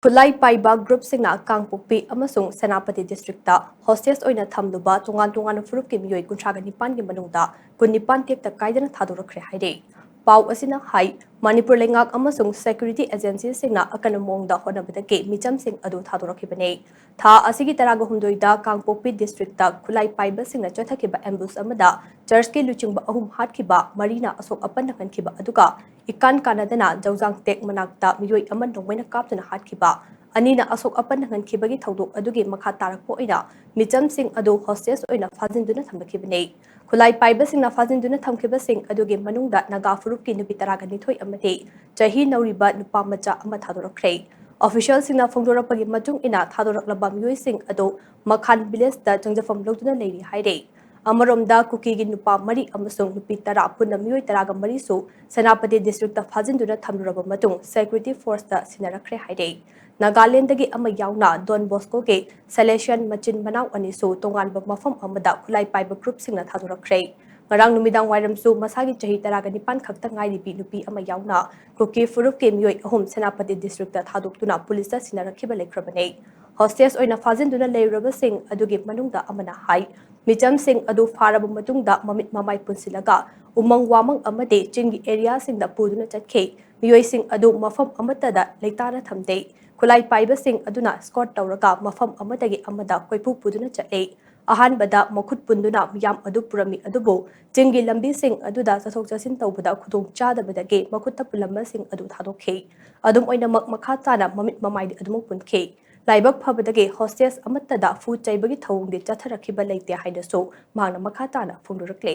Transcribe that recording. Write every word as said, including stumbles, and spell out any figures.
ꯈꯨꯠꯂꯥꯏ ꯄꯥꯏꯕ ꯒ꯭ꯔꯨꯞꯁꯤꯡꯅ ꯀꯥꯡꯄꯣꯛꯄꯤ ꯑꯃꯁꯨꯡ ꯁꯦꯅꯥꯄꯇꯤ ꯗꯤꯁꯇ꯭ꯔꯤꯛꯇ ꯍꯣꯁꯇꯦꯖ ꯑꯣꯏꯅ ꯊꯝꯂꯨꯕ ꯇꯣꯉꯥꯟ ꯇꯣꯉꯥꯟꯕ ꯐꯨꯔꯨꯞꯀꯤ ꯃꯤꯑꯣꯏ ꯀꯨꯟꯊ꯭ꯔꯥꯒ ꯅꯤꯄꯥꯟꯒꯤ ꯃꯅꯨꯡꯗ ꯀꯨꯟꯅꯤꯄꯥꯟ ꯇꯦꯛꯇ ꯀꯥꯏꯗꯅ ꯊꯥꯗꯣꯔꯛꯈ꯭ꯔꯦ ꯍꯥꯏꯔꯤ꯫ ꯄꯥꯎ ꯑꯁꯤꯅ ꯍꯥꯏ, ꯃꯅꯤꯄꯨꯔ ꯂꯩꯉꯥꯛ ꯑꯃꯁꯨꯡ ꯁꯦꯀ꯭ꯌꯨꯔꯤꯇꯤ ꯑꯦꯖꯦꯟꯁꯤꯁꯤꯡꯅ ꯑꯀꯟꯕ ꯃꯑꯣꯡꯗ ꯍꯣꯠꯅꯕꯗꯒꯤ ꯃꯤꯆꯝꯁꯤꯡ ꯑꯗꯨ ꯊꯥꯗꯣꯔꯛꯈꯤꯕꯅꯤ꯫ ꯊꯥ ꯑꯁꯤꯒꯤ ꯇꯔꯥꯒ ꯍꯨꯝꯗꯣꯏꯗ ꯀꯥꯡꯄꯣꯛꯄꯤ ꯗꯤꯁꯇ꯭ꯔꯤꯛꯇ ꯈꯨꯠꯂꯥꯏ ꯄꯥꯏꯕꯁꯤꯡꯅ ꯆꯠꯊꯈꯤꯕ ꯑꯦꯝꯕꯨꯁ ꯑꯃꯗ ꯆꯔꯆꯀꯤ ꯂꯨꯆꯤꯡꯕ ꯑꯍꯨꯝ ꯍꯥꯠꯈꯤꯕ, ꯃꯔꯤꯅ ꯑꯁꯣꯛ ꯑꯄꯟ ꯅꯪꯍꯟꯈꯤꯕ, ꯑꯗꯨꯒ ꯏꯀꯥꯟ ꯀꯥꯟꯅꯗꯅ ꯖꯧꯖꯥꯡ ꯇꯦꯛ ꯃꯅꯥꯛꯇ ꯃꯤꯑꯣꯏ ꯑꯃ ꯅꯣꯡꯃꯩꯅ ꯀꯥꯞꯇꯨꯅ ꯍꯥꯠꯈꯤꯕ, ꯑꯅꯤꯅ ꯑꯁꯣꯛ ꯑꯄꯟ ꯅꯪꯍꯟꯈꯤꯕꯒꯤ ꯊꯧꯗꯣꯛ ꯑꯗꯨꯒꯤ ꯃꯈꯥ ꯇꯥꯔꯛꯄ ꯑꯣꯏꯅ ꯃꯤꯆꯝꯁꯤꯡ ꯑꯗꯨ ꯍꯣꯁꯇꯦꯖ ꯑꯣꯏꯅ ꯐꯥꯖꯤꯟꯗꯨꯅ ꯊꯝꯂꯛꯈꯤꯕꯅꯤ꯫ ꯈꯨꯠꯂꯥꯏ ꯄꯥꯏꯕꯁꯤꯡꯅ ꯐꯥꯖꯤꯟꯗꯨꯅ ꯊꯝꯈꯤꯕꯁꯤꯡ ꯑꯗꯨꯒꯤ ꯃꯅꯨꯡꯗ ꯅꯥꯒꯥ ꯐꯨꯔꯨꯞꯀꯤ ꯅꯨꯄꯤ ꯇꯔꯥꯒ ꯅꯤꯊꯣꯏ ꯑꯃꯗꯤ ꯆꯍꯤ ꯅꯧꯔꯤꯕ ꯅꯨꯄꯥ ꯃꯆꯥ ꯑꯃ ꯊꯥꯗꯣꯔꯛꯈ꯭ꯔꯦ꯫ ꯑꯣꯐꯤꯁꯤꯌꯦꯜꯁꯤꯡꯅ ꯐꯣꯡꯗꯣꯔꯛꯄꯒꯤ ꯃꯇꯨꯡ ꯏꯟꯅ, ꯊꯥꯗꯣꯔꯛꯂꯕ ꯃꯤꯑꯣꯏꯁꯤꯡ ꯑꯗꯨ ꯃꯈꯥꯟ ꯚꯤꯂꯦꯖꯇ ꯆꯪꯖꯐꯝ ꯂꯧꯗꯨꯅ ꯂꯩꯔꯤ ꯍꯥꯏꯔꯦ꯫ ꯑꯃꯔꯣꯝꯗ, ꯀꯨꯀꯤꯒꯤ ꯅꯨꯄꯥ ꯃꯔꯤ ꯑꯃꯁꯨꯡ ꯅꯨꯄꯤ ꯇꯔꯥ, ꯄꯨꯟꯅ ꯃꯤꯑꯣꯏ ꯇꯔꯥꯒ ꯃꯔꯤꯁꯨ ꯁꯦꯅꯥꯄꯇꯤ ꯗꯤꯁꯇ꯭ꯔꯤꯛꯇ ꯐꯥꯖꯤꯟꯗꯨꯅ ꯊꯝꯂꯨꯔꯕ ꯃꯇꯨꯡ ꯁꯦꯀ꯭ꯌꯨꯔꯤꯇꯤ ꯐꯣꯔꯁꯇ ꯁꯤꯟꯅꯔꯛꯈ꯭ꯔꯦ ꯍꯥꯏꯔꯦ꯫ ꯅꯥꯒꯥꯂꯦꯟꯗꯒꯤ ꯑꯃ ꯌꯥꯎꯅ ꯗꯣꯟ ꯕꯣꯁꯀꯣꯒꯤ ꯁꯦꯂꯦꯁꯤꯌꯟ ꯃꯆꯤꯟ ꯃꯅꯥꯎ ꯑꯅꯤꯁꯨ ꯇꯣꯉꯥꯟꯕ ꯃꯐꯝ ꯑꯃꯗ ꯈꯨꯠꯂꯥꯏ ꯄꯥꯏꯕ ꯒ꯭ꯔꯨꯞꯁꯤꯡꯅ ꯊꯥꯗꯣꯔꯛꯈ꯭ꯔꯦ꯫ ꯉꯔꯥꯡ ꯅꯨꯃꯤꯗꯥꯡ ꯋꯥꯏꯔꯝꯁꯨ ꯃꯁꯥꯒꯤ ꯆꯍꯤ ꯇꯔꯥꯒ ꯅꯤꯄꯥꯟ ꯈꯛꯇ ꯉꯥꯏꯔꯤꯕꯤ ꯅꯨꯄꯤ ꯑꯃ ꯌꯥꯎꯅ ꯀꯨꯀꯤ ꯐꯨꯔꯨꯞꯀꯤ ꯃꯤꯑꯣꯏ ꯑꯍꯨꯝ ꯁꯦꯅꯥꯄꯇꯤ ꯗꯤꯁꯇ꯭ꯔꯤꯛꯇ ꯊꯥꯗꯣꯛꯇꯨꯅ ꯄꯨꯂꯤꯁꯇ ꯁꯤꯟꯅꯔꯛꯈꯤꯕ ꯂꯩꯈ꯭ꯔꯕꯅꯤ꯫ ꯍꯣꯁꯇꯦꯖ ꯑꯣꯏꯅ ꯐꯥꯖꯤꯟꯗꯨꯅ ꯂꯩꯔꯨꯔꯕꯁꯤꯡ ꯑꯗꯨꯒꯤ ꯃꯅꯨꯡꯗ ꯑꯃꯅ ꯍꯥꯏ, ꯃꯤꯆꯝꯁꯤꯡ ꯑꯗꯨ ꯐꯥꯔꯕ ꯃꯇꯨꯡꯗ ꯃꯃꯤꯠ ꯃꯃꯥꯏ ꯄꯨꯟꯁꯤꯜꯂꯒ ꯎꯃꯪ ꯋꯥꯃꯪ ꯑꯃꯗꯤ ꯆꯤꯡꯒꯤ ꯑꯦꯔꯤꯌꯥꯁꯤꯡꯗ ꯄꯨꯗꯨꯅ ꯆꯠꯈꯤ꯫ ꯃꯤꯑꯣꯏꯁꯤꯡ ꯑꯗꯨ ꯃꯐꯝ ꯑꯃꯠꯇꯗ ꯂꯩꯇꯥꯅ ꯊꯝꯗꯦ꯫ ꯈꯨꯠꯂꯥꯏ ꯄꯥꯏꯕꯁꯤꯡ ꯑꯗꯨꯅ ꯁ꯭ꯀꯣꯔꯠ ꯇꯧꯔꯒ ꯃꯐꯝ ꯑꯃꯗꯒꯤ ꯑꯃꯗ ꯀꯣꯏꯄꯨ ꯄꯨꯗꯨꯅ ꯆꯠꯂꯤ꯫ ꯑꯍꯥꯟꯕꯗ ꯃꯈꯨꯠ ꯄꯨꯟꯗꯨꯅ ꯃꯤꯌꯥꯝ ꯑꯗꯨ ꯄꯨꯔꯝꯃꯤ, ꯑꯗꯨꯕꯨ ꯆꯤꯡꯒꯤ ꯂꯝꯕꯤꯁꯤꯡ ꯑꯗꯨꯗ ꯆꯠꯊꯣꯛ ꯆꯠꯁꯤꯟ ꯇꯧꯕꯗ ꯈꯨꯗꯣꯡ ꯆꯥꯗꯕꯗꯒꯤ ꯃꯈꯨꯠꯇ ꯄꯨꯜꯂꯝꯕꯁꯤꯡ ꯑꯗꯨ ꯊꯥꯗꯣꯛꯈꯤ꯫ ꯑꯗꯨꯝ ꯑꯣꯏꯅꯃꯛ, ꯃꯈꯥ ꯇꯥꯅ ꯃꯃꯤꯠ ꯃꯃꯥꯏꯗꯤ ꯑꯗꯨꯃꯛ ꯄꯨꯟꯈꯤ꯫ ꯂꯥꯏꯕꯛ ꯐꯕꯗꯒꯤ ꯍꯣꯁꯇꯦꯖ ꯑꯃꯠꯇꯗ ꯐꯨ ꯆꯩꯕꯒꯤ ꯊꯧꯑꯣꯡꯗꯤ ꯆꯠꯊꯔꯛꯈꯤꯕ ꯂꯩꯇꯦ ꯍꯥꯏꯅꯁꯨ ꯃꯍꯥꯛꯅ ꯃꯈꯥ ꯇꯥꯅ ꯐꯣꯡꯗꯣꯔꯛꯂꯤ꯫